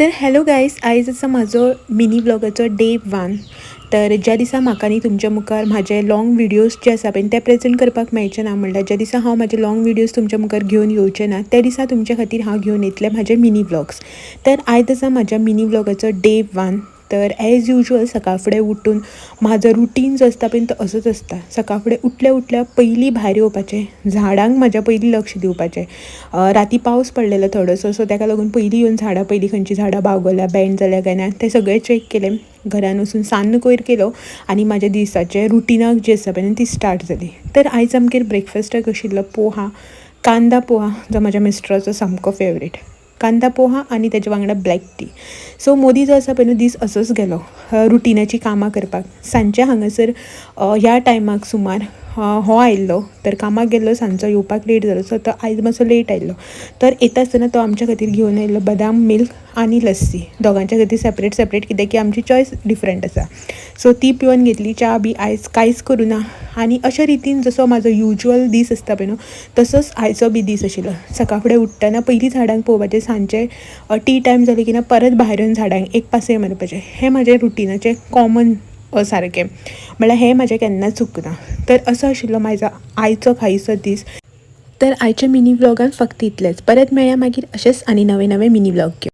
तर hello guys, आयज आसा म्हाजो मिनी व्लॉगाचो डे 1. तर ज्या दिसा म्हाका न्ही तुमच्या मुखार म्हाजे लाँग विडियोज जे आसा पळय ते प्रेजेंट करपाक मेळचे ना, म्हणल्यार ज्या दिसा हांव म्हाजे लाँग विडियोज तुमच्या मुखार घेवन येवचें ना, त्या दिसा तुमच्या खातीर हांव घेवन येतलें म्हाजे मिनी व्लॉग्स. तर आयज आसा म्हाज्या मिनी व्लॉगाचो डे 1. तर एज युजल सकाळ फुडें उठून म्हाजो रुटीन जो आसता पळय तो असोच आसता. सकाळ फुडें उठल्या उठल्या पयलीं भायर येवपाचें, झाडांक म्हाज्या पयलीं लक्ष दिवपाचें. राती पावस पडलेलो थोडोसो, सो ताका लागून पयलीं येवन झाडां, पयलीं खंयची झाडां बागवल्या, बेंड जाल्या काय ना तें सगळें चॅक केलें. घरान वचून सान्न कोयर केलो आनी म्हाज्या दिसाचें रुटिनाक जी आसा पळय ती स्टार्ट जाली. तर आयज आमगेर ब्रेकफास्टाक आशिल्लो पोहा, कांदा पोहा, जो म्हाज्या मिस्टराचो सामको फेवरेट. कांदा पोहा आनी तेज्या वांगडा ब्लॅक टी. सो मोदी जो आसा पळय न्हू दीस असोच गेलो रुटिनाची कामां करपाक. सांजचे हांगासर ह्या टायमाक सुमार हो आयिल्लो. तर कामाक गेल्लो, सांजचो येवपाक लेट जालो, सो तो आयज मातसो लेट आयिल्लो. तर येता आसतना तो आमच्या खातीर घेवन आयिल्लो बदाम मिल्क आनी लस्सी, दोगांच्या खातीर सेपरेट सेपरेट, कित्याक की आमची चॉयस डिफरंट आसा. सो ती पिवन घेतली. च्या बी आयज कांयच करूं ना. आनी अशे रितीन जसो म्हाजो युजल दीस आसता पळय न्हू, तसोच आयचो बी दीस आशिल्लो. सकाळ फुडें उठ्ठना पयलीं झाडांक पळोवपाचें, सांजचें टी टायम जाली की ना परत भायर येवन झाडांक एक पासय मारपाचें. हें म्हाजें रुटिनाचें कॉमन सारकें, म्हणल्यार हें म्हाजें केन्नाच चुकना. तर असो आशिल्लो म्हाजो आयचो कांयसो दीस. तर आयच्या मिनी व्लॉगान फक्त इतलेंच. परत मेळया मागीर अशेंच आनी नवे नवे मिनी व्लॉग घेवन.